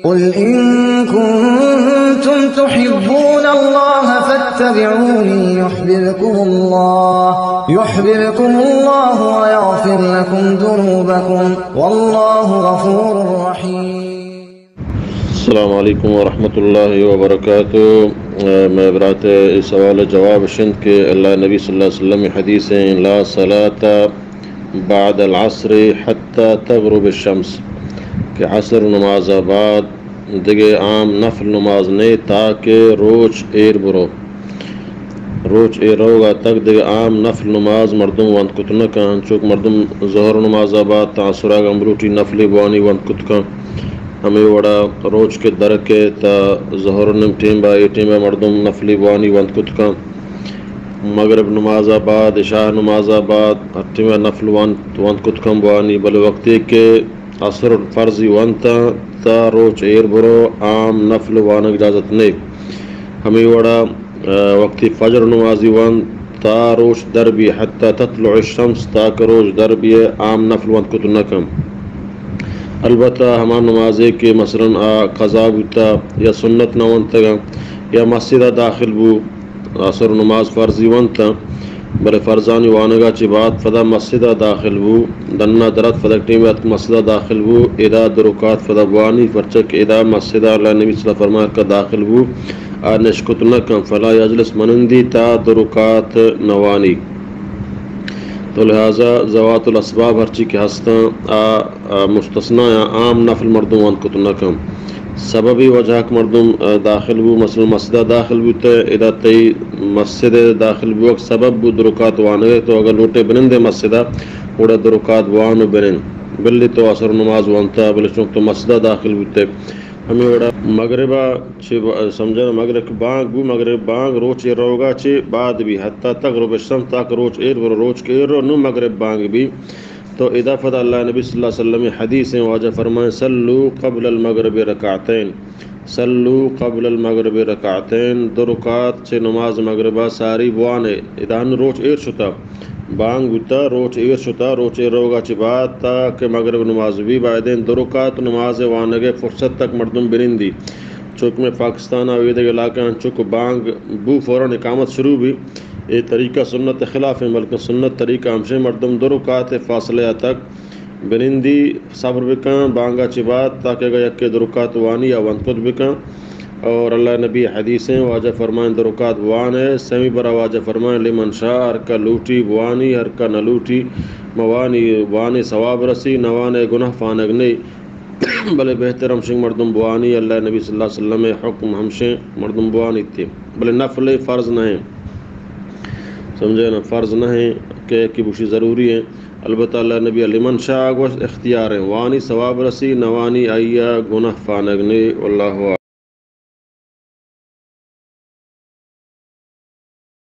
قل إن كنتم تحبون الله فاتبعوني يحببكم الله، يحببكم الله ويغفر لكم ذنوبكم، والله غفور رحيم. السلام علیکم ورحمۃ اللہ وبرکاتہ۔ اے، مئے برات ءِ سوال ءِ جواب اِش اِنت کہ اللہ ءِ نبی صلی اللہ علیہ وسلم ءِ حدیث ایں، لا صلاۃ بعد العصر حتی تغرب الشمس، کہ عصر نماز ءَ بعد دگہ عام نفل نماز نہ اِنت تاکہ روچ ایر برو۔ روچ ایر روگ ءَ تک دگہ عام نفل نماز مردم وانت کت نہ کن، چوک مردم ظہر نماز ءَ بعد تاں عصر ءَ گوں بلوٹی نفلے بوانی وانت کت کن۔ ہمے وڑا روچ کہ در کئیت تاں ظہر نیم ٹیم ءَ، اے ٹیم ءَ مردم نفلے بوانی وانت کت کن۔ مغرب نماز ءَ بعد، عشاء نماز ءَ بعد، ہر ٹیم ءَ نفل وانت، وانت کت کن بوانی، بلے وقتے کہ عصر فرضی وانت تاں روچ ایر برو، عام نفل وانگ اجازت نہ اِنت۔ ہمے وڑا، آ، وقتی فجر نمازی وانت تاں روچ در بی، حتی تطلع الشمس، تاکہ روچ در بی، عام نفل وانت کت نہ کن۔ البتہ ہما نمازے کہ مثلاً آ قضا بوتا یا سنت نہ وانتگاں یا مسجد ءَ داخل بو، عصر نماز فرضی وانت، بلے فرضانی وانگ ءَ چہ بعد پدا مسجد ءَ داخل بو، ڈن ءَ در ات، پدا ٹیم ءَ اتک مسجد ءَ داخل بو، ادا دو رکعت پدا بوانی، پرچا کہ ادا مسجد ءَ اللہ ءِ نبی صلی اللہ علیہ وسلم فرمائے کہ داخل بو، آ نشکت نہ کن، فلا یجلس، منندی تاں دو رکعت نہ وانی۔ تو لہذا ذوات الاسباب ہرچی کہ ہستاں، آ، آ، مستثنی آں، عام نفل مردم وانت کت نہ کن۔ سببی وجہ کہ مردم، آ، داخل بو، مثلاً مسجد ءَ داخل بوتہ، ادا تئی مسجد ءَ داخل بوگ سبب بو دو رکعت وانگ ءِ، تو اگاں لوٹے بنندے مسجد ءَ، گڑا دو رکعت بوان و بنند۔ بلے تو عصر نماز وانتہ، بلے چونکہ تو مسجد ءَ داخل بوتہ۔ ہمے وڑا مغرب ءَ چہ ب-، سمجھنا مغرب کہ بانگ بو، مغرب بانگ روچ ایر روگ ءَ چہ بعد بی، حتی تغرب الشمس، تاکہ روچ ایر برو، روچ کہ ایر رو، نوں مغرب بانگ بی۔ تو ادا پدا اللہ ءِ نبی صلی اللہ علیہ وسلم ءِ حدیث ایں، واجہ فرمائیں، صلوا قبل المغرب رکعتین، صلوا قبل المغرب رکعتین، دو رکعت چہ نماز مغرب ءَ ساری بوانے۔ ادا ہن روچ ایر شتا، بانگ بوتا، روچ ایر شتا، روچ ایر روگ ءَ چہ بعد تاکہ مغرب نماز بی، بایدیں دو رکعت نماز ءِ وانگ ءِ فرصت تک مردم بنندی۔ چوک مئے پاکستان ءَ و ایدگہ علاقہ آں، چوک بانگ بو فوراً اقامت شروع بی۔ اے طریقہ سنت ءِ خلاف ایں، بلکہ سنت طریقہ ہمشیں مردم دو رکعت ءِ فاصلہ ءَ تک بنندی، صبر بکن بانگ ءَ چہ بعد، تاکہ اگاں یکے دو رکعت وانی یا وانت کت بکن۔ اور اللہ ءِ نبی ءِ حدیث ایں، واجہ فرمائیں، دو رکعت بوان ئے، سیمی برا واجہ فرمائیں، لمن شاء، ہر کہ لوٹی بوانی، ہر کہ نہ لوٹی موانی، وانے ثواب رسی، نہ وانے گناہ فانگ نی۔ بلے بہتر ہمشیں مردم بوانی، اللہ ءِ نبی صلی اللہ علیہ وسلم ءِ حکم ہمشیں مردم بوانی تے۔ بلے نفل ایں، فرض نہ ایں۔ سمجھے نا، فرض نہ ایں کہ، کہ بوشی ضروری ایں۔ البتہ اللہ ءِ نبی لمن شاء گوشت، اختیار ایں۔ وانی ثواب رسی، نہ وانی آئی ءَ گناہ فانگ نی۔ واللہ